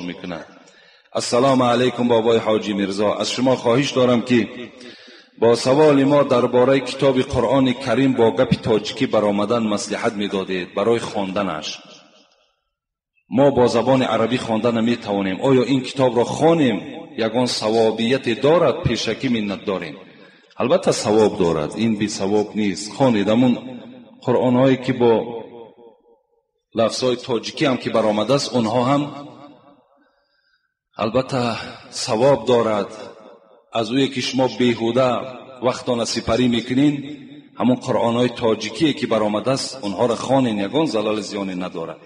میکنند. السلام علیکم بابای حاجی میرزا، از شما خواهش دارم که با سوال ما درباره کتاب قرآن کریم با گپ تاجیکی برآمدن مصلحت میدادید برای خواندنش. ما با زبان عربی خواندن نمیتوانیم. آیا این کتاب را خوانیم یگان ثوابیت دارد؟ پیشکی منت داریم. البته ثواب دارد، این بی ثواب نیست. خوانید همون قرآن هایی که با لفظ های تاجیکی هم که برآمده است، اونها هم البته ثواب دارد. از اوی که شما بیهوده وقتان سپری میکنین، همون قرآن های تاجیکی که برآمده است اونها را خوانین، یگان زلال زیانی ندارد.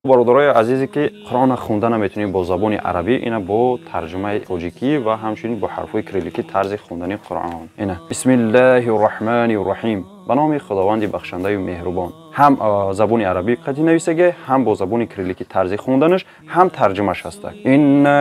Бародарои азизе, ки Қуръонро хонда наметунем бо забони арабӣ, ина бо тарҷумаи тоҷикӣ ва ҳамчунин бо ҳарфҳои кирилликӣ тарзи хондани Қуръон. Ина: Бисмиллаҳи рраҳмани рраҳим, ба номи Худованди бахшандаю меҳрубон. Ҳам забони арабӣ қатӣ нависаге, ҳам бо забони кирилликӣ тарзи хонданаш, ҳам тарҷумаш ҳаста. Инна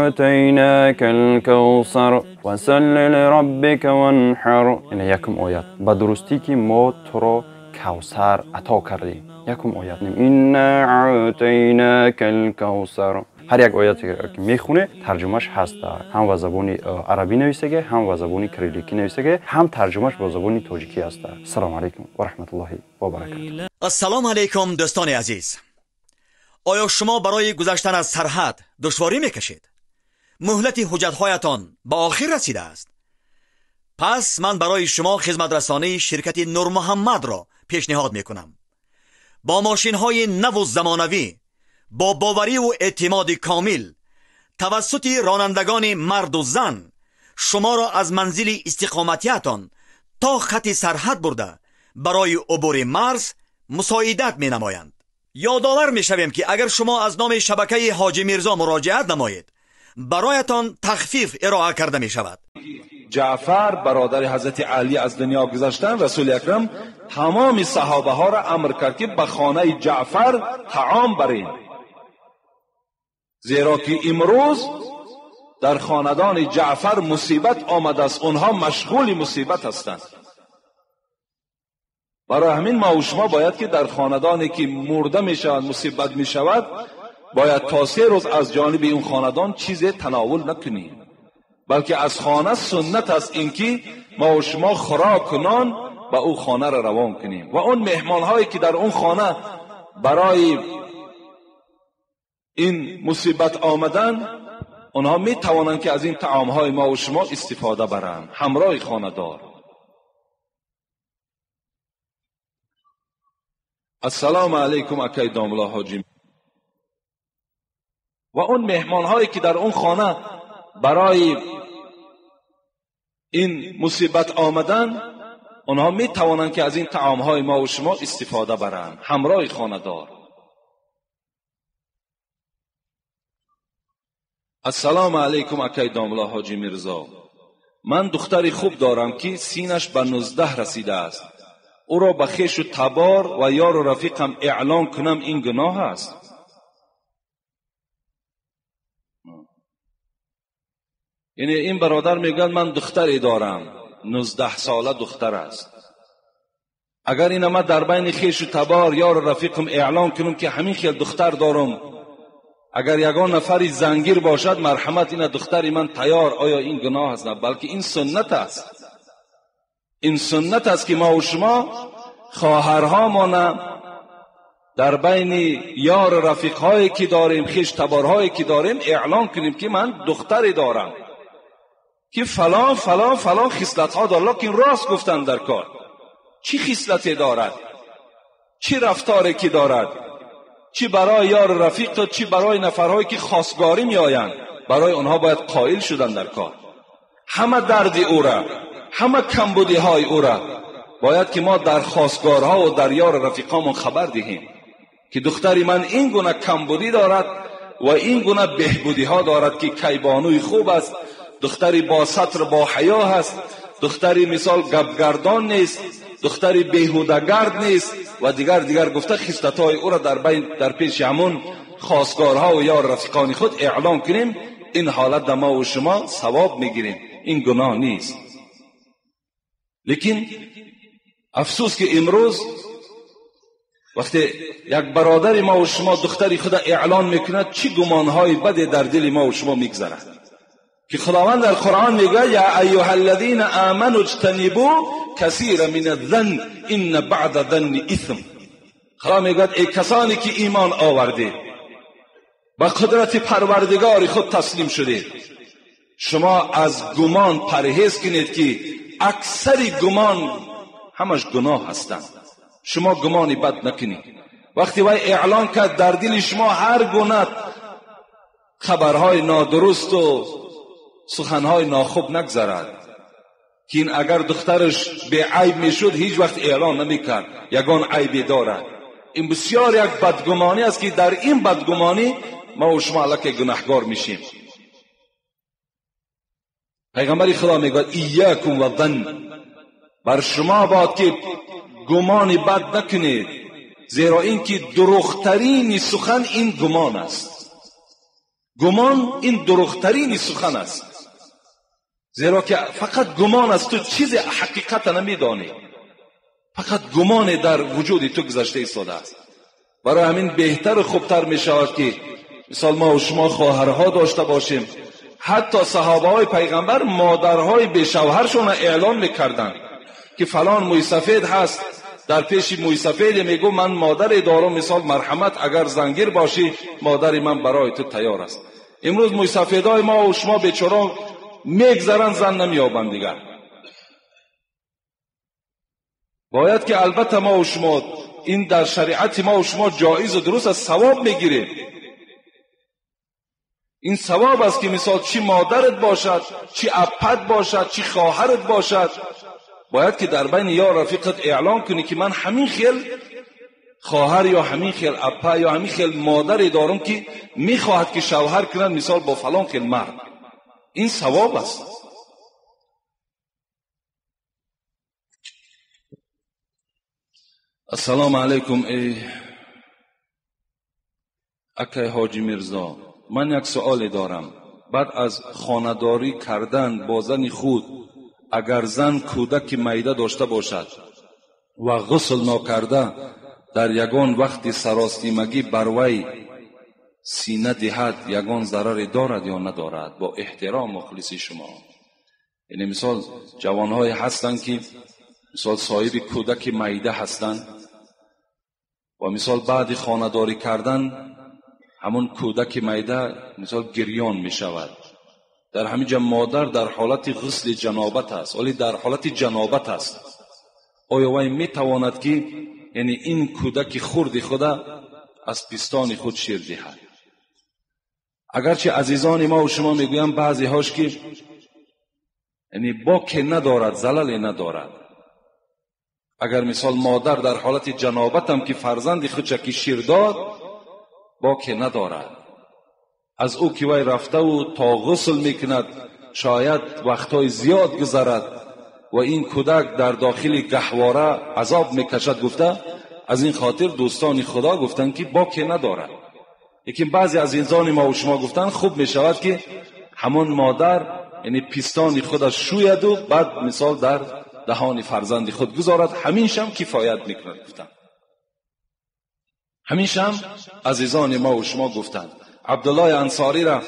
аътайнака лкавсар фасалли лираббика ванҳар. Ина якум оят: ба дурустӣ ки мо туро Кавсар ато кардем. Якум оят: инна аътайнака лкавсар. Ҳар як ояте ки мехоне, тарҷумаш ҳаста. Ҳам ба забони арабӣ нависаге, ҳам ба забони кирилликӣ нависаге, ҳам тарҷумаш бо забони тоҷикӣ ҳаста. Ассалому алайкум ва раҳматуллоҳи ва баракату. Ассалому алайкум, дӯстони азиз. Оё шумо барои гузаштан аз сарҳад душворӣ мекашед? Муҳлати ҳуҷҷатҳоятон ба охир расидааст? Пас ман барои шумо хизматрасонии ширкати Нурмуҳаммадро пешниҳод мекунам. Бо мошинҳои наву замонавӣ, бо бовариву эътимоди комил, тавассути ронандагони марду зан шуморо аз манзили истиқоматиятон то хати сарҳад бурда, барои убури марз мусоидат менамоянд. Ёдовар мешавем, ки агар шумо аз номи шабакаи Ҳоҷи Мирзо муроҷиат намоед, бароятон тахфиф ироа карда мешавад. جعفر برادر حضرت علی از دنیا گذشتن، رسول اکرم تمام صحابه ها را امر کرد که به خانه جعفر طعام برین، زیرا که امروز در خاندان جعفر مصیبت آمده است، اونها مشغول مصیبت هستند. برای همین ما و شما باید که در خاندانی که مرده می شود، مصیبت می شود، باید تا 3 روز از جانب این خاندان چیز تناول نکنیم، بلکه از خانه سنت است اینکه ما و شما خوراک نان به او خانه را روان کنیم و اون مهمان هایی که در اون خانه برای این مصیبت آمدن، اونها می توانند که از این طعام های ما و شما استفاده برند همراه خانه دار. السلام علیکم اکای داملا حاجی. و اون مهمان هایی که در اون خانه برای این مصیبت آمدن، اونها می توانند که از این طعام های ما و شما استفاده برند همراه خانه دار. السلام علیکم اکای داملا حاجی میرزا، من دختری خوب دارم که سینش به 19 رسیده است. او را به خویش و تبار و یار و رفیقم اعلان کنم، این گناه است؟ یعنی این برادر میگن من دختری دارم، 19 ساله دختر است. اگر این ما در بین خویش و تبار، یار و رفیقم اعلان کنم که همین خیل دختر دارم، اگر یگان نفری زنگیر باشد، مرحمت، این دختری من تیار، آیا این گناه است؟ نه، بلکه این سنت است. این سنت است که ما و شما خواهرها در بین یار رفیق هایی که داریم، خویش تبارهایی که داریم، اعلان کنیم که من دختری دارم که فلان فلان فلان خصلت ها دارد. لکن راست گفتن در کار، چی خصلتی دارد، چی رفتاری که دارد، چی برای یار رفیق و چی برای نفرهایی که خواستگاری می آیند، برای آنها باید قائل شدن در کار. همه درد او را، همه کمبودی های او را باید که ما در خواستگارها و در یار رفیقامون خبر دهیم که دختری من این گونه کمبودی دارد و این گونه بهبودی ها دارد، که کیبانوی خوب است، دختری با ستر، با حیا هست، دختری مثال گپگردان نیست، دختری بیهودگرد نیست و دیگر دیگر گفته خصلت های او را در پیش همون خواستگارها و یار رفیقان خود اعلام کنیم. این حالت ما و شما ثواب میگیریم، این گناه نیست. لیکن افسوس که امروز وقتی یک برادر ما و شما دختری خود اعلان میکند، چی گمانهای بد در دل ما و شما میگذرد که خداوند در قرآن میگه یا ایها الذین آمنوا اجتنبوا کثیر من الظن ان بعد الظن اثم. خدا میگه ای کسانی که ایمان آوردید، با قدرت پروردگار خود تسلیم شدید، شما از گمان پرهیز کنید که اکثر گمان همش گناه هستند. شما گمان بد نکنید. وقتی وی اعلان کرد، در دل شما هر گونه خبرهای نادرست و سخنهای ناخوب نگذرد که این اگر دخترش به عیب میشد هیچ وقت اعلان نمیکرد، یگان عیبی دارد. این بسیار یک بدگمانی است که در این بدگمانی ما و شما الکی گناهگار میشیم. پیغمبر خدا میگوید ایاکم و ظن، بر شما باد که گمان بد نکنید، زیرا اینکه دروغترین سخن این گمان است. گمان این دروغترین سخن است، زیرا که فقط گمان است، تو چیز حقیقت نمیدانی، فقط گمان در وجود تو گذشته ایستاده است. برای همین بهتر و خوبتر می شود که مثال ما و شما خواهرها داشته باشیم. حتی صحابه های پیغمبر مادرهای به شوهرشون اعلان میکردند که فلان موی سفید هست، در پیش موی سفید میگو من مادر دارم، مثال مرحمت اگر زنگیر باشی مادر من برای تو تیار است. امروز موی سفیدهای ما و شما بیچاره میگذرن، زن نمیابند دیگر. باید که البته ما و شما این در شریعت ما و شما جایز و درست از ثواب میگیریم. این ثواب است که مثال چی مادرت باشد، چی اپت باشد، چی خواهرت باشد، باید که در بین یا رفیقت اعلان کنی که من همین خیل خواهر یا همین خیل اپا یا همین خیل مادری دارم که میخواهد که شوهر کنند، مثال با فلان خیل مرد. این ثواب است. السلام علیکم ای اکای حاجی میرزا، من یک سؤال دارم. بعد از خانه‌داری کردن با زن خود، اگر زن کودک میده داشته باشد و غسل ناکرده در یگان وقت سراستیمگی بر وی سینه دهد، یگان ضرر دارد یا ندارد؟ با احترام مخلص شما. یعنی مثال جوانهای هستند که مثال صاحب کودک میده هستند و مثال بعد خانه‌داری کردن همون کودک میده مثال گریان می شود. در همینجا مادر در حالت غسل جنابت است، ولی در حالت جنابت است. آیا وی می تواند که یعنی این کودک خرد خود از پستان خود شیر دهد؟ اگرچه عزیزان ما و شما میگویم بعضی هاش که یعنی باک ندارد، زلل ندارد. اگر مثال مادر در حالت جنابت هم که فرزند خودش که شیر داد، باک ندارد. از او که وی رفته و تا غسل میکند شاید وقتهای زیاد گذرد و این کودک در داخل گهواره عذاب میکشد. گفته از این خاطر دوستان خدا گفتند که باک ندارد. لیکن بعضی از انسان ما و شما گفتن خوب میشود که همون مادر یعنی پستان خودش شوید و بعد مثال در دهان فرزند خود گذارد، همینش هم کفایت میکند. گفتن همینش هم عزیزان ما و شما گفتند. عبدالله انصاری را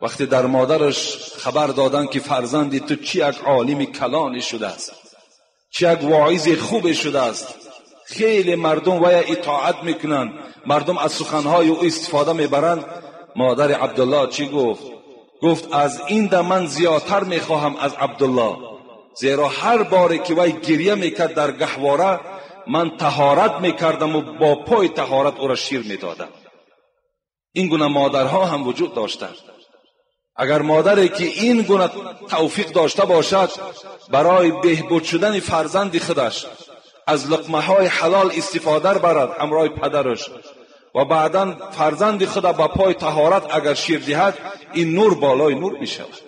وقتی در مادرش خبر دادن که فرزندی تو چی یک عالم کلانی شده است، چی یک واعظ خوب شده است، خیلی مردم وی اطاعت میکنند، مردم از سخنهای او استفاده میبرند. مادر عبدالله چی گفت؟ گفت از این ده من زیادتر میخواهم از عبدالله، زیرا هر باری که وی گریه میکرد در گهواره من طهارت میکردم و با پای طهارت او را شیر میدادم. این گونه مادرها هم وجود داشتند. اگر مادری که این گونه توفیق داشته باشد برای بهبود شدن فرزند خودش از لقمه های حلال استفاده برد همراه پدرش و بعدا فرزند خود با پای طهارت اگر شیر دهد، این نور بالای نور می شود.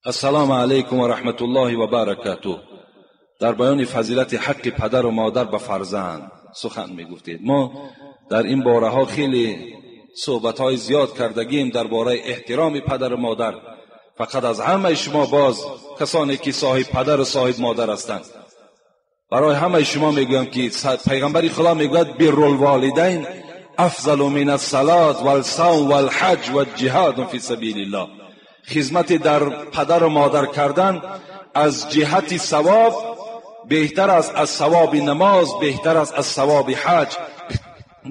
السلام علیکم و رحمت الله و برکاته. در بیان فضیلت حق پدر و مادر به فرزند سخن می گفتید. ما در این باره ها خیلی صحبت های زیاد کردگیم درباره احترام پدر و مادر. فقط از همه شما باز کسانی که صاحب پدر و صاحب مادر هستند، برای همه شما میگویم که پیغمبر خدا میگوید بر الوالدین افضل من الصلاة والصوم والحج والجهاد فی سبیل الله. خدمت در پدر و مادر کردن از جهت ثواب بهتر است از ثواب نماز، بهتر است از ثواب حج،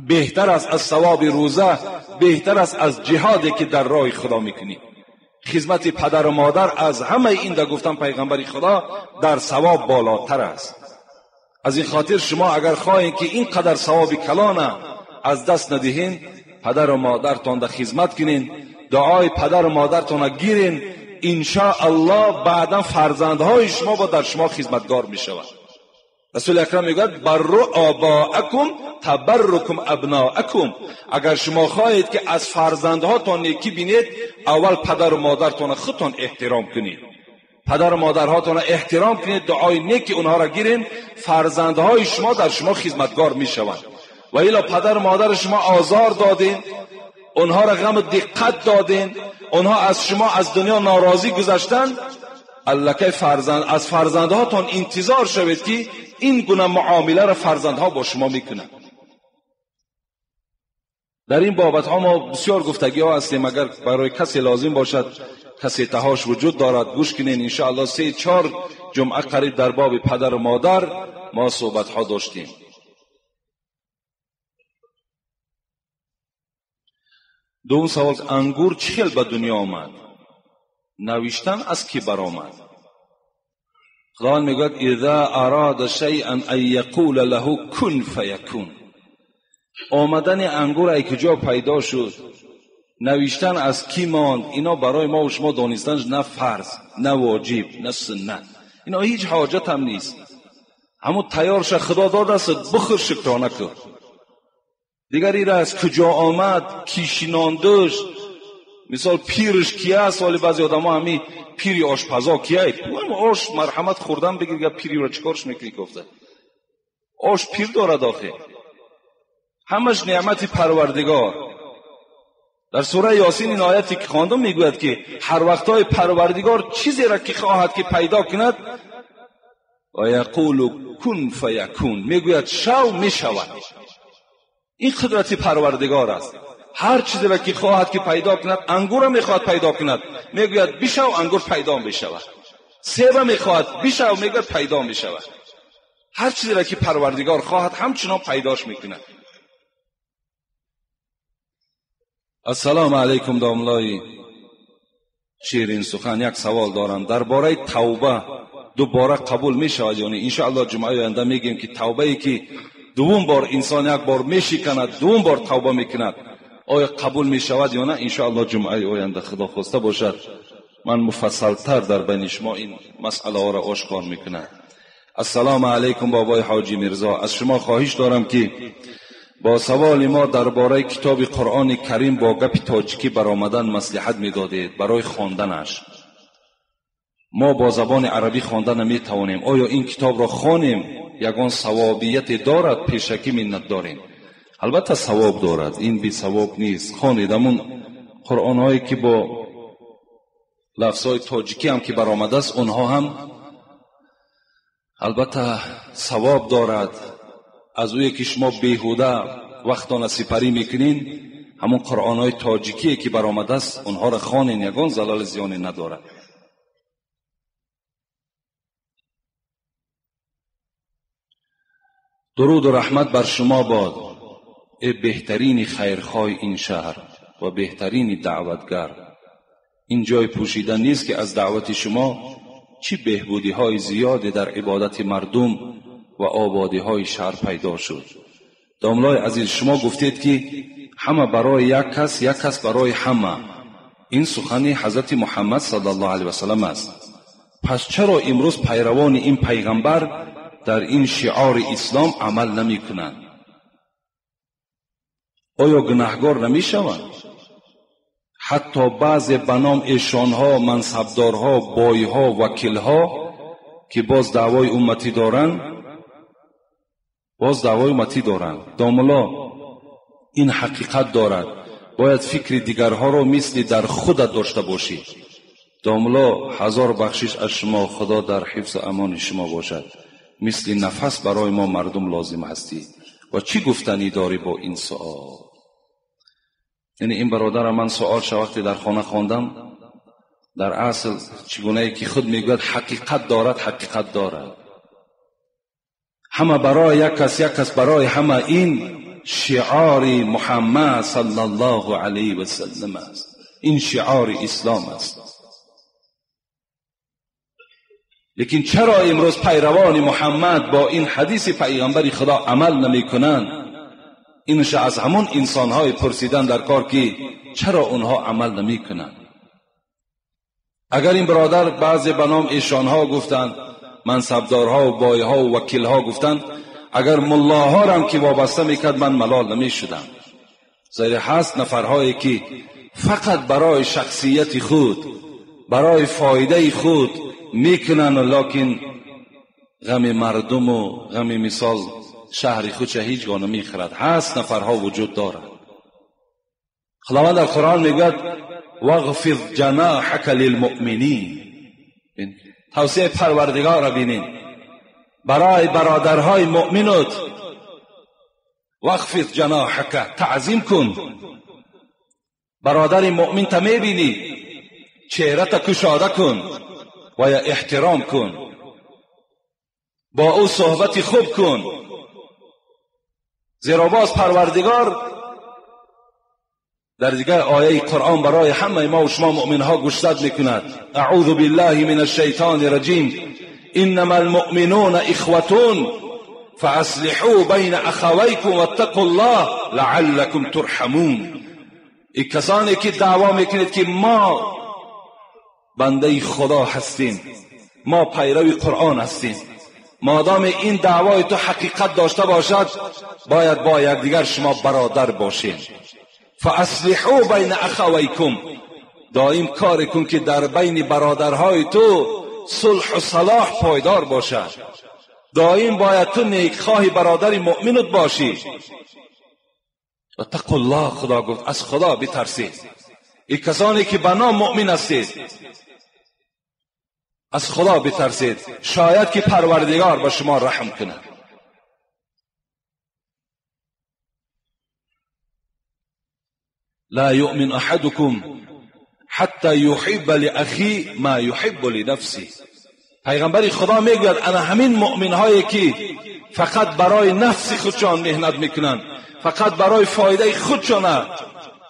بهتر است از ثواب روزه، بهتر است از جهادی که در راه خدا میکنی. خدمت پدر و مادر از همه این در گفتن پیغمبر خدا در ثواب بالاتر است. از این خاطر شما اگر خواهید که اینقدر ثواب کلانه از دست ندهین، پدر و مادرتان در خدمت کنین، دعای پدر و مادرتان گیرین، انشاءالله بعدا فرزندهای شما با در شما خدمتگار می شود. رسول اکرم میگوید بروا آباءکم تبرکم ابناءکم. اگر شما خواهید که از فرزندهاتان نیکی بینید، اول پدر و مادرتان خودتان احترام کنید. پدر و مادرهاتان احترام کنید، دعای نیکی اونها را گیرین، فرزندهای شما در شما خدمتگار می شوند. و الا پدر و مادر شما آزار دادین، اونها را غم و دقت دادین، اونها از شما از دنیا ناراضی گذشتن، الکه فرزند از فرزندهاتان انتظار شوید که این گونه معامله را فرزندها با شما میکنند. در این بابت ها ما بسیار گفتگی ها هستیم. اگر برای کسی لازم باشد کسی تهاش وجود دارد گوش کنین. انشاءالله 3-4 جمعه قریب در باب پدر و مادر ما صحبت ها داشتیم. دوم سوال، انگور چخل به دنیا آمد؟ نوشتن از کی برآمد؟ خداوند میگوید اذا اراد شیئا ان یقول له کن فیکون. آمدن انگور ای کجا پیدا شد، نوشتن از کی ماند، اینا برای ما و شما دانستن نه فرض، نه واجب، نه سنت، اینا هیچ حاجت هم نیست. همون تیارش خدا داده است، بخور شکرانه کن. دیگر ایره از کجا آمد، کی شیناندش، مثال پیرش کیه است. ولی بعضی آدم ها همی پیری آشپزا کیه، آش مرحمت خوردن بگیر، پیری را چیکارش میکنی؟ گفته آش پیر دارد آخه. همش نعمت پروردگار. در سوره یاسین این آیتی که خواندم میگوید که هر وقتای پروردگار چیزی را که خواهد که پیدا کند، و یقول کن فیکون، میگوید شو میشود. این قدرت پروردگار است. هر چیزی را که خواهد که پیدا کند، انگور را میخواهد پیدا کند، میگوید بشو، انگور پیدا میشود. سیب میخواهد بشو، میگوید پیدا میشود. هر چیزی را که پروردگار خواهد همچنان پیداش میکند. السلام علیکم داملای شیرین سخن، یک سوال دارم درباره توبه. دوباره قبول میشود؟ یعنی انشاءالله جمعه آینده میگیم که توبه ای که دوم بار انسان یک بار میشکند، دوم بار توبه میکند، آیا قبول میشود یا نه؟ انشاءالله جمعه آینده خدا خواسته باشد من مفصلتر در بین شما این مسئله ها را آشکار میکنم. السلام علیکم بابای حاجی میرزا، از شما خواهش دارم که با سوال ما درباره کتاب قرآن کریم با گپ تاجیکی برآمدن مصلحت میدادید برای خواندنش. ما با زبان عربی خواندن نمیتوانیم. آیا این کتاب را خوانیم یگان ثوابیت دارد؟ پیشکی منت داریم. البته ثواب دارد، این بی ثواب نیست. خوانید همون قرآن هایی که با لفظ های تاجیکی هم که برآمده است، اونها هم البته ثواب دارد. از اوی که شما بیهوده وقتان سپری میکنین، همون قرآن های تاجیکی که برآمده است اونها را خوانین، یگان زلال زیانی ندارد. درود و رحمت بر شما باد ای بهترین خیرخواه این شهر و بهترین دعوتگر. این جای پوشیده نیست که از دعوت شما چی بهبودی های زیادی در عبادت مردم و آبادی های شهر پیدا شد. داملای عزیز، شما گفتید که همه برای یک کس، یک کس برای همه. این سخن حضرت محمد صلی الله علیه و سلم است. پس چرا امروز پیروان این پیغمبر در این شعار اسلام عمل نمی کنند؟ آیا گناهگار نمی شوند؟ حتی بعضی به نام ایشانها، منصبدارها، بایها، وکیلها که باز دعوای امتی دارند، باز دعوای امتی دارند. داملا این حقیقت دارد. باید فکر دیگرها را مثل در خودت داشته باشی. Домло, ҳазор бахшиш аз шумо, Худо дар ҳифзу амони шумо бошад. Мисли нафас барои мо мардум лозим ҳастӣ. Ва чӣ гуфтанӣ дорӣ бо ин суол? Яъне ин бародарам ман суолша вақте дар хона хондам, дар асл чигунае ки худ мегӯяд ҳақиқат дорад, ҳақиқат дорад. Ҳама барои як кас, як кас барои ҳама, ин шиори Муҳаммад саллаллоҳу алайҳи васаллам аст. Ин шиори ислом аст. Лекин чаро имрӯз пайравони Муҳаммад бо ин ҳадиси пайғамбари Худо амал намекунанд? Инша аз ҳамон инсонҳое пурсидан дар кор ки чаро онҳо амал намекунанд. Агар ин бародар баъзе ба ном эшонҳо гуфтанд, мансабдорҳо ва бойҳо ва вакилҳо гуфтанд, агар муллоҳорам ки вобаста мекард ман малол намешудам. Зеро ҳаст нафарҳое ки фақат барои шахсияти худ, барои фоидаи худ мекунанд, локин ғами мардуму ғами мисол шаҳри худша ҳеҷ гоҳ намехӯрад. Ҳаст нафарҳо вуҷуд дорад. Худованд дар Қуръон мегӯяд вағфиз ҷаноҳака лилмуъминин. Тавсияи Парвардигорро бинед барои бародарҳои муъминот. вағфиз ҷаноҳака, таъзим кун. Бародари муъминта мебинӣ, чеҳрата кушода кун ва я эҳтиром кун, бо ӯ суҳбати хуб кун. Зеро боз Парвардигор дар дигар ояи Қуръон барои ҳамаи мо ва шумо муъминҳо гӯшзад мекунад. Аъузу биллаҳи мин ашшайтони раҷим. Иннама алмуъминуна ихватун фааслиҳу байна ахавайкум ваттақу ллоҳ лааллакум турҳамун. Эй касоне ки даъво мекунед ки мо бандаи Худо ҳастем, мо пайрави Қуръон ҳастем, модоме ин даъвои ту ҳақиқат дошта бошад, бояд бо якдигар шумо бародар бошед. фааслиҳу байна ахавайкум, доим коре кун ки дар байни бародарҳои ту сулҳу салоҳ пойдор бошад. Доим бояд ту некхоҳи бародари муъминут бошӣ. ваттақуллоҳ, Худо гуфт аз Худо битарсед. Эй касоне ки ба ном муъмин ҳастед, аз Худо битарсед, шояд ки Парвардигор ба шумо раҳм кунад. لا يؤمن أحدكم حتى يحب لأخيه ما يحب لنفسه. پیغمبر خدا میگوید انا همین مؤمن هایی که فقط برای نفس خودشان مهنت میکنند، فقط برای فایده خودشان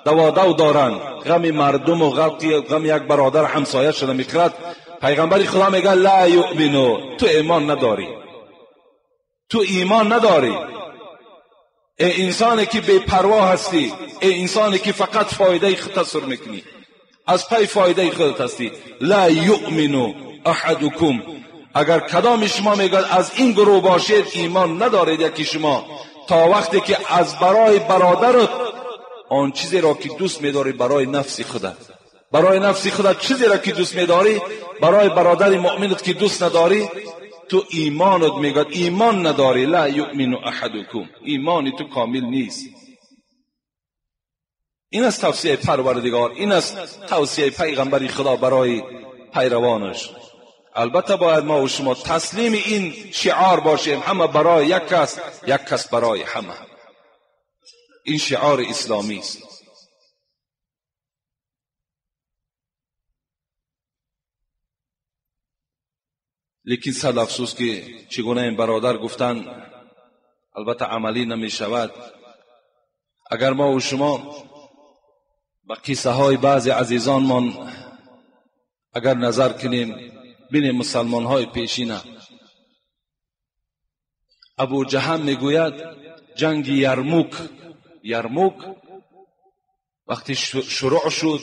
دوادو دارند، غم مردم و غم یک برادر همسایه شده میخورد. پیغمبر خدا میگه لا یؤمنو، تو ایمان نداری، تو ایمان نداری. ای انسانی که بی پروا هستی، ای انسانی که فقط فایده خودت سر میکنی، از پی فایده خودت هستی. لا یؤمنو احدکم، اگر کدام شما میگه از این گروه باشید ایمان ندارید یکی شما، تا وقتی که از برای برادرت آن چیزی را که دوست میداری برای نفس خودت، برای نفس خودت چیزی را که دوست میداری برای برادر مؤمنت که دوست نداری، تو ایمانت میگه ایمان نداری. لا یؤمن احدکم، ایمان تو کامل نیست. این است توصیه پروردگار، این است توصیه پیغمبر خدا برای پیروانش. البته باید ما و شما تسلیم این شعار باشیم، همه برای یک کس، یک کس برای همه. این شعار اسلامی است. لیکن صد افسوس که چگونه این برادر گفتن البته عملی نمی شود. اگر ما و شما به قصه های بعضی عزیزانمان اگر نظر کنیم، بینیم مسلمان های پیشینه. ابو جهم میگوید جنگ یرموک، یرموک وقتی شروع شد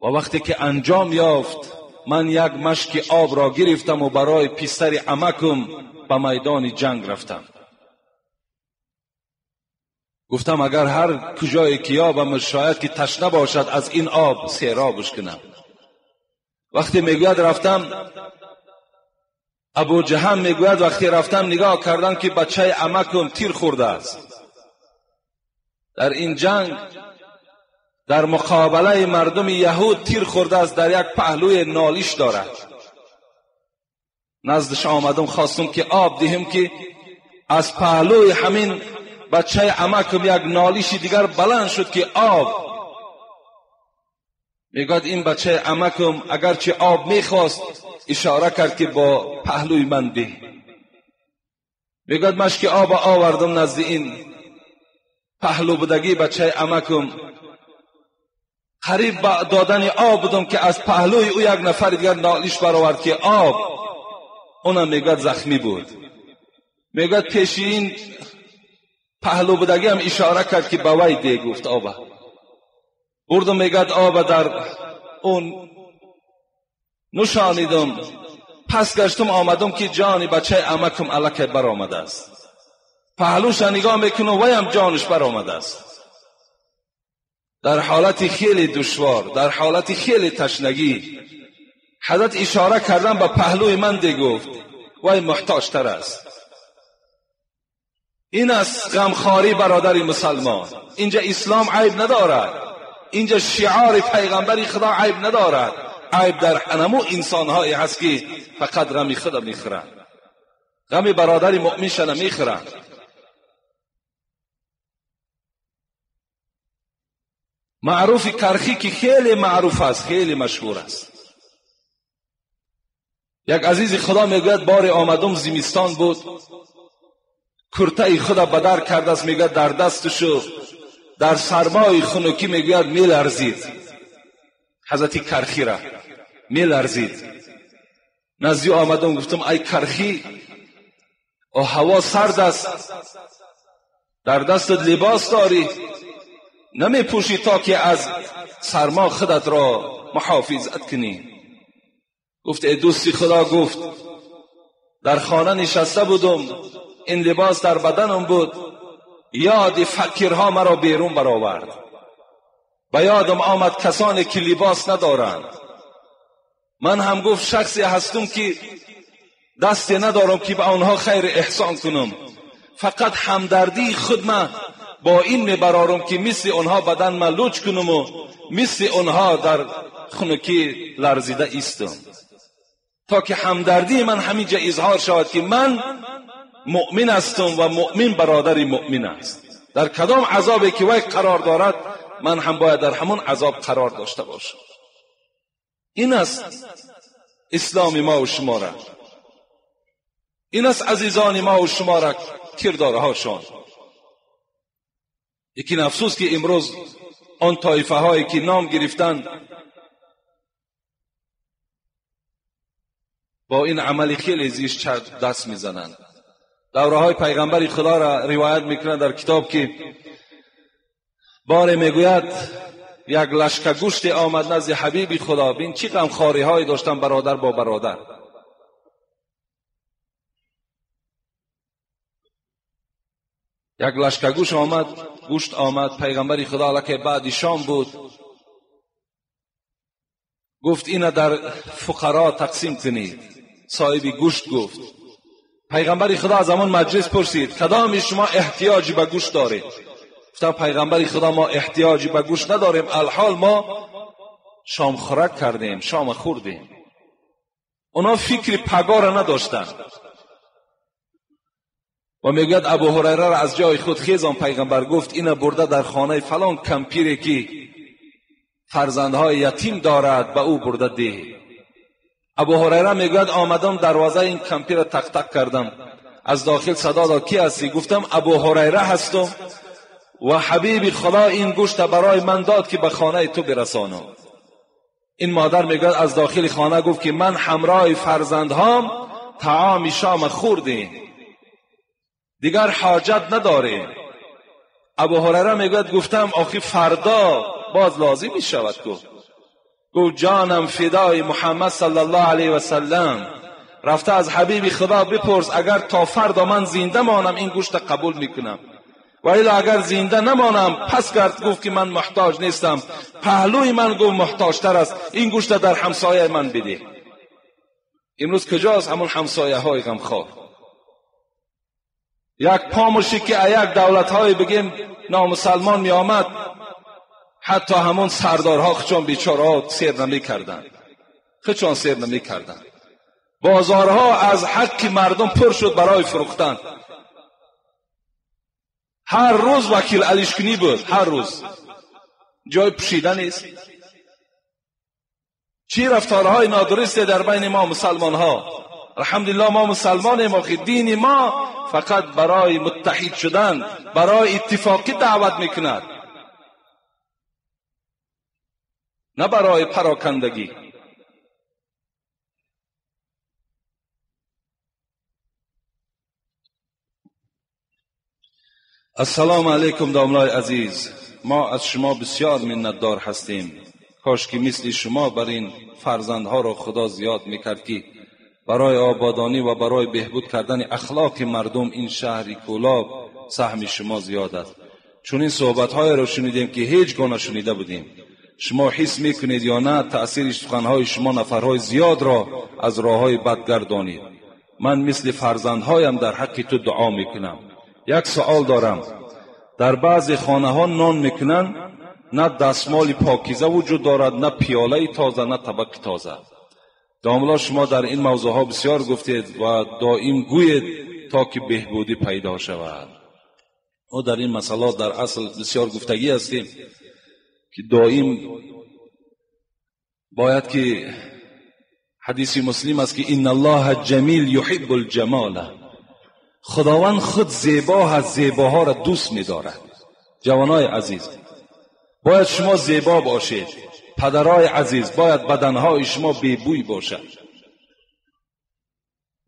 و وقتی که انجام یافت، من یک مشک آب را گرفتم و برای پسر عمکم به میدان جنگ رفتم. گفتم اگر هر کجای که یابم شاید که تشنه باشد از این آب سیرابش کنم. وقتی میگوید رفتم، ابو جهم میگوید وقتی رفتم نگاه کردم که بچه عمکم تیر خورده است. در این جنگ در مقابله مردم یهود تیر خورده است، در یک پهلوی نالیش دارد. نزدش آمدم، خواستم که آب دهم که از پهلوی همین بچه عمکم یک نالیش دیگر بلند شد که آب. میگوید این بچه عمکم اگرچه آب میخواست اشاره کرد که با پهلوی من ده. میگوید مشک آب آوردم نزد این پهلو بودگی بچه عمکم، قریب با دادن آب بودم که از پهلوی او یک نفر دیگر نالیش برآورد که آب. اونم میگوید زخمی بود. میگوید پیش این پهلو بودگی هم اشاره کرد که به وی ده، گفت آب بردم. میگوید آب در اون نشانیدم، پس گشتم آمدم که جان بچه عمکم الکی برآمده است. پهلوش نگاه میکنم وی هم جانش برآمده است. در حالت خیلی دشوار، در حالت خیلی تشنگی، حضرت اشاره کردن به پهلوی من ده، گفت وی محتاج تر است. این است غمخواری برادر مسلمان. اینجا اسلام عیب ندارد، اینجا شعار پیغمبر خدا عیب ندارد. عیب در انمو انسانهایی هست که فقط غم خدا میخورند، غم برادر مؤمنش نمیخورند. معروف کرخی که خیلی معروف است، خیلی مشهور است. یک عزیز خدا میگوید بار آمدم، زمستان بود، کرته خدا بدر کرده است، میگوید در دستشو در سرمای خنکی میگوید میلرزید. حضرت کرخی را میلرزید. نزدی آمدم گفتم ای کرخی، او هوا سرد است، در دستت لباس داری، نمی پوشی تا که از سرما خودت را محافظت کنی. گفت ای دوستی خدا، گفت در خانه نشسته بودم، این لباس در بدنم بود، یاد فقیرها مرا بیرون برآورد. به یادم آمد کسانی که لباس ندارند. من هم گفت شخصی هستم که دستی ندارم که به آنها خیر احسان کنم، فقط همدردی خود من با این میبرارم که مثل آنها بدن من لوچ کنم و مثل آنها در خنکی لرزیده ایستم، تا که همدردی من همینجا اظهار شود که من مؤمن هستم و مؤمن برادر مؤمن است. در کدام عذابی که وی قرار دارد من هم باید در همون عذاب قرار داشته باشم. این است اسلام ما و شما را، این است عزیزان ما و شما را کردارهاشان. یکی افسوس که امروز آن طایفه هایی که نام گرفتند با این عمل خیلی زیشت دست میزنند. دوره های پیغمبر خدا را روایت میکنند در کتاب که باره میگوید یک لشکر گوشت آمد نزد حبیب خدا. بین چی غمخواری های داشتن برادر با برادر. یک لشکر گوشت آمد، گوشت آمد، پیغمبر خدا علیه بعد شام بود، گفت اینا در فقرا تقسیم کنید. صاحب گوشت گفت، پیغمبر خدا از همان مجلس پرسید کدام شما احتیاجی به گوشت دارید؟ گفتم پیغمبر خدا ما احتیاجی به گوشت نداریم، الحال ما شام خورک کردیم، شام خوردیم. اونا فکر پگاه را نداشتند. و میگوید ابو هریره را از جای خود خیزان پیغمبر گفت اینا برده در خانه فلان کمپیری که فرزندهای یتیم دارد به او برده ده. ابو هریره میگوید آمدم دروازه این کمپیر را تق تق کردم، از داخل صدا داد کی هستی؟ گفتم ابو هریره هستم و حبیب خدا این گوشت برای من داد که به خانه تو برسانم. این مادر میگوید از داخل خانه گفت که من همراه فرزندهام طعام شام خوردیم، دیگر حاجت نداریم. ابو هریره میگوید گفتم آخی فردا باز لازم میشود. گفت جانم فدای محمد صلی الله علیه و سلم، رفته از حبیب خدا بپرس اگر تا فردا من زنده مانم این گوشت قبول میکنم، و الا اگر زنده نمانم پس کرد. گفت که من محتاج نیستم، پهلوی من گفت محتاجتر است، این گوشت در همسایه من بده. امروز کجاست همون همسایه های غمخوار؟ یک پاموشی که یک دولت های بگیم نامسلمان می آمد، حتی همون سردارها خودشان بیچاره‌ها سیر نمی‌کردند، خودشان سیر نمی‌کردند. بازارها از حق مردم پر شد برای فروختن. هر روز وکیل علیشکنی بود، هر روز جای پوشیده نیست. چی رفتارهای نادرست در بین ما مسلمان ها. الحمدلله ما مسلمانیم، آخه دین ما فقط برای متحد شدن، برای اتفاقی دعوت میکند، نه برای پراکندگی. السلام علیکم داملای عزیز، ما از شما بسیار منتدار هستیم. کاش که مثل شما بر این فرزندها را خدا زیاد میکرد که برای آبادانی و برای بهبود کردن اخلاق مردم این شهر کولاب سهم شما زیاد است. چون این صحبت‌های را شنیدیم که هیچ گونه شنیده بودیم. شما حس میکنید یا نه تأثیر سخنهای شما نفرهای زیاد را از راههای بد گردانید. من مثل فرزندهایم در حق تو دعا میکنم. یک سوال دارم، در بعضی خانه ها نان میکنن، نه دستمال پاکیزه وجود دارد، نه پیاله تازه، نه طبق تازه. داملا شما در این موضوع ها بسیار گفتید و دائم گویید تا که بهبودی پیدا شود. ما در این مسئله در اصل بسیار گفتگی هستیم که دائم باید که حدیث مسلم است که ان الله جمیل یحب الجمال، خداوند خود زیبا هست، زیباها را دوست می‌دارد. جوانای عزیز باید شما زیبا باشید. پدرای عزیز باید بدنهای شما بی‌بوی باشد.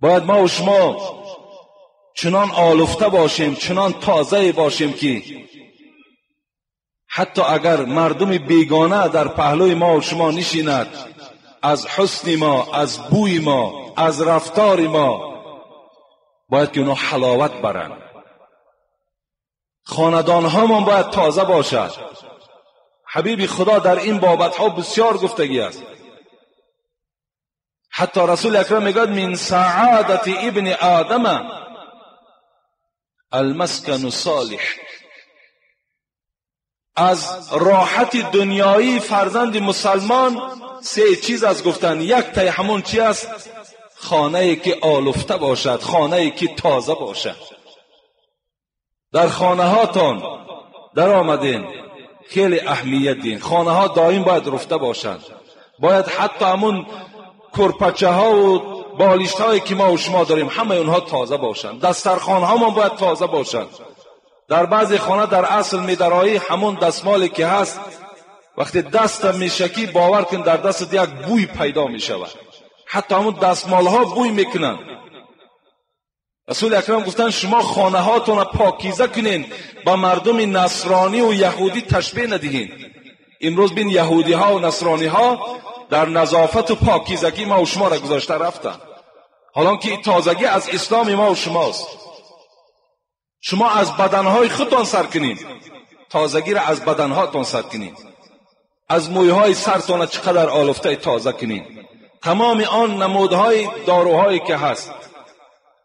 باید ما و شما چنان آلفته باشیم، چنان تازه باشیم که حتی اگر مردم بیگانه در پهلوی ما و شما نشیند، از حسن ما، از بوی ما، از رفتار ما باید که اونا حلاوت برند. خاندان هامان باید تازه باشد. حبیب خدا در این بابت ها بسیار گفتگی است. حتی رسول اکرم میگوید من سعادت ابن آدم المسکن صالح، از راحت دنیایی فرزند مسلمان سه چیز از گفتن. یک تای همون چی است؟ خانه که آلفته باشد، خانه که تازه باشد. در خانه هاتان در آمدین خیلی اهمیت دین. خانه ها دائم باید رفته باشند. باید حتی همون کرپچه ها و بالشت هایی که ما و شما داریم همه اونها تازه باشند. دسترخوان ها ما باید تازه باشند. در بعضی خانه در اصل میدرایی همون دستمالی که هست وقتی دست میشکی باور کن در دست یک بوی پیدا میشود. حتی همون دستمال ها بوی میکنن. رسول اکرم گفتن شما خانه هاتون پاکیزه کنین، با مردم نصرانی و یهودی تشبیه ندهین. امروز بین یهودی ها و نصرانی ها در نظافت و پاکیزگی ما و شما را گذاشته رفتن، حالا که تازگی از اسلام ما و شماست. شما از بدنهای خودتان سر کنین، تازگی را از بدنهاتان سر کنین، از مویهای سرتان چقدر آلفته تازه کنین. تمام آن نمودهای داروهایی که هست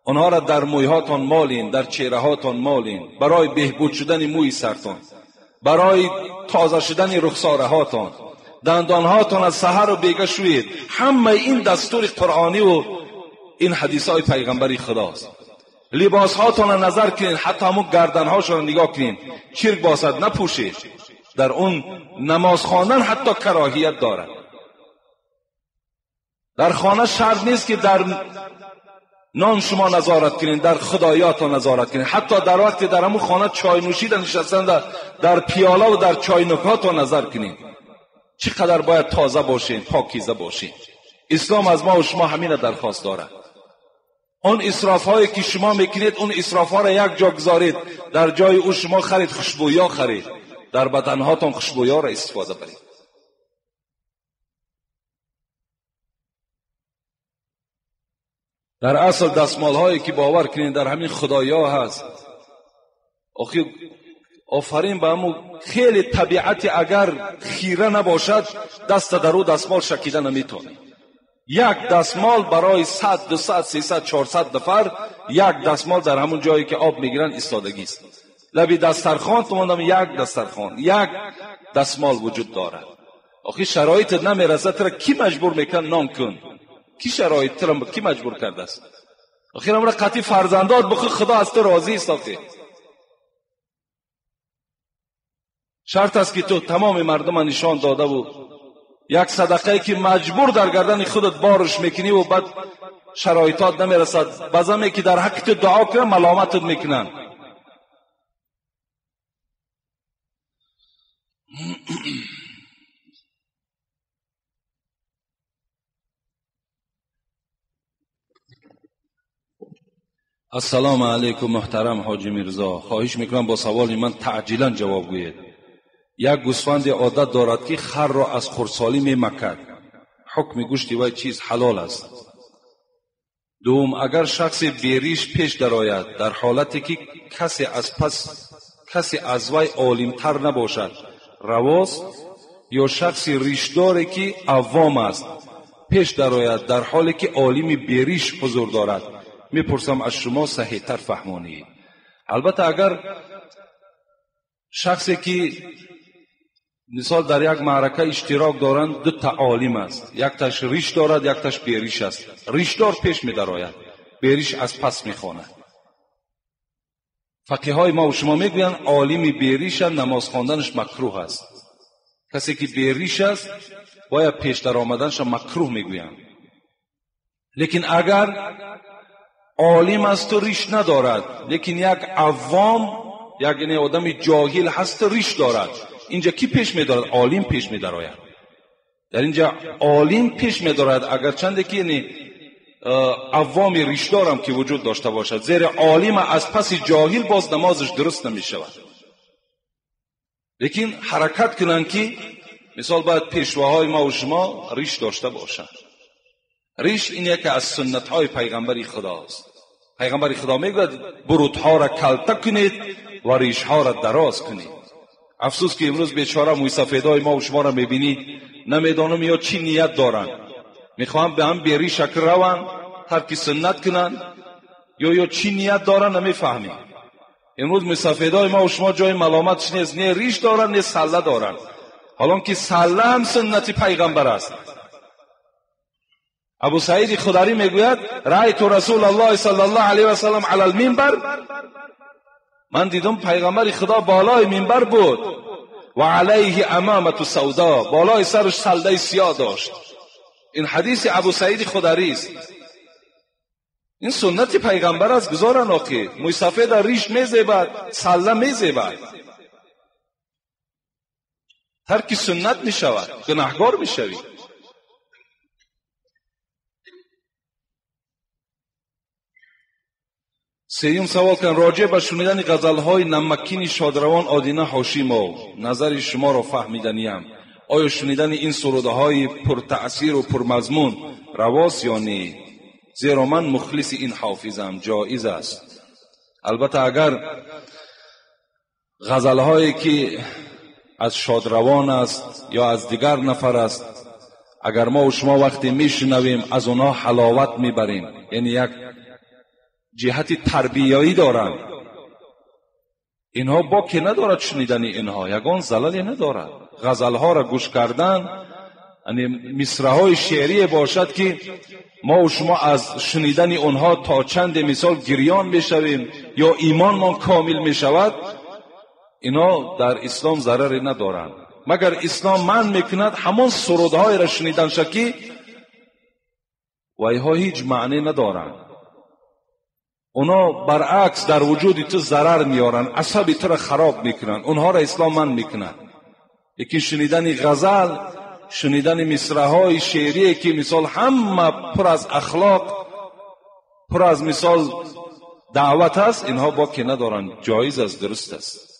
آنها را در مویهاتان مالین، در چهرهاتان مالین، برای بهبود شدن موی سرتان، برای تازه شدن رخسارهاتان، دندانهاتان از سحر و بیگه شوید. همه این دستور قرآنی و این حدیث های پیغمبری خداست. لباس هاتان را نظر کنین، حتی همون گردنهاشان را نگاه کنین، چرک باشد نپوشید. در اون نماز خواندن حتی کراهیت دارد. در خانه شرط نیست که در نان شما نظارت کنین، در خدایاتان نظارت کنین. حتی در وقتی در همون خانه چای نوشیدن نشستن در پیاله و در چای نکاتان نظر کنین. چقدر باید تازه باشین، پاکیزه باشین. اسلام از ما و شما همین درخواست دارد. اون اسراف هایی که شما میکنید اون اسراف ها را یک جا گذارید، در جای او شما خرید خوشبویا خرید، در بدنهاتان خوشبویا را استفاده برید. در اصل دستمال هایی که باور کنید در همین خدایا هست. آخه آفرین به همون خیلی طبیعت، اگر خیره نباشد دست در او دستمال شکیده نمیتونه. یک دستمال برای 100 200 300 400 نفر، یک دستمال در همون جایی که آب میگیرن ایستادگی است. لبی دسترخوان تو ماندم یک دسترخوان، یک دستمال وجود دارد. آخه شرایط نمیرسد، تو را کی مجبور میکن نان کن؟ کی شرایط تو را کی مجبور کرده است؟ آخه امرا قطعی فرزندات بخو، خدا از تو راضی است. آخه شرط است که تو تمام مردم نشان داده و یک صدقه که مجبور در گردن خودت بارش میکنی و بعد شرایطات نمیرسد، بازم که در حق تو دعا کنن ملامتت میکنن. السلام علیکم محترم حاجی میرزا، خواهش میکنم با سوال من تعجیلا جواب گویید. یک گوسفند عادت دارد که خر را از خردسالی میمکد، حکم گوشت وی چیز حلال است؟ دوم، اگر شخص بیریش پیش درآید در حالتی که کسی از پس کسی از وی عالمتر نباشد رواست، یا شخص ریشداری که عوام است پیش درآید در حالی که عالم بیریش حضور دارد؟ میپرسم از شما صحیح‌تر فهمانید. البته اگر شخصی که مثال در یک معرکه اشتراک دارند، دو تا عالم است، یک تاش ریش دارد، یک تاش بیریش است. ریشدار پیش می‌دراید، بیریش از پس میخواند. فقیه های ما و شما میگویند عالم بیریش نماز خواندنش مکروه است. کسی که بیریش است باید پیش در آمدنش مکروه میگویند. لیکن اگر عالم است و ریش ندارد، لیکن یک عوام، یک آدم جاهل هست و ریش دارد، اینجا کی پیش می‌دارد؟ عالم پیش می‌دراید. در اینجا عالم پیش می‌دارد، اگر چند که یعنی عوام ریشدارم که وجود داشته باشد، زیرا عالم از پس جاهل باز نمازش درست نمی‌شود. لیکن حرکت کنند که مثال باید پیشواهای ما و شما ریش داشته باشند. ریش این یکی از سنت‌های پیغمبر خداست. پیغمبر خدا میگوید بروتها را کلته کنید و ریشها را دراز کنید. افسوس که امروز بیچاره موی سفیدای ما و شما را میبینی، نمیدانم یا چی نیت دارن، میخوام به هم بیری شکر روان ترک سنت کنن یا چی نیت دارن نمیفهمیم. امروز موی سفیدای ما و شما جای ملامتش نیست، نه ریش دارن نه سله دارن، حالا که سله هم سنت پیغمبر است. ابو سعید خدری میگوید رأیت رسول الله صلی الله علیه و سلم علی المنبر، من دیدم پیغمبر خدا بالای منبر بود و علیه امامت سودا، بالای سرش سلده سیاه داشت. این حدیث ابو سعید خدری است. این سنت پیغمبر است. گذارن آخی موی سفید ریش میزیبد، سله میزیبد، ترک سنت میشود، گناهگار میشوی. سیوم سوال کن راجع به شنیدن غزل‌های نمکین شادروان آدینه هاشیمov نظر شما را فهمیدنیم. آیا شنیدن این سروده‌های پرتأثیر و پرمضمون رواست یا نه؟ زیرا من مخلص این حافظم، جایز است. البته اگر غزل‌هایی که از شادروان است یا از دیگر نفر است، اگر ما و شما وقتی میشنویم از آنها حلاوت میبریم، یعنی یک جهت تربیایی دارند، اینها باکی ندارد شنیدن اینها، یگان زللی ندارد. غزلها را گوش کردن، یعنی مصرع‌های شعری باشد که ما و شما از شنیدن آنها تا چند مثال گریان میشویم یا ایمانمان کامل میشود، اینا در اسلام ضرری ندارند. مگر اسلام من میکند همان سرودهای را شنیدن شکی و اینها هیچ معنی ندارند. اونا برعکس در وجود تو ضرر میارن، عصب تو را خراب میکنن، اونها را اسلام من میکنن. یکی شنیدن غزل، شنیدن مصرع‌های شعری که مثال همه پر از اخلاق، پر از مثال دعوت است، اینها باکی ندارن، جایز است، درست است.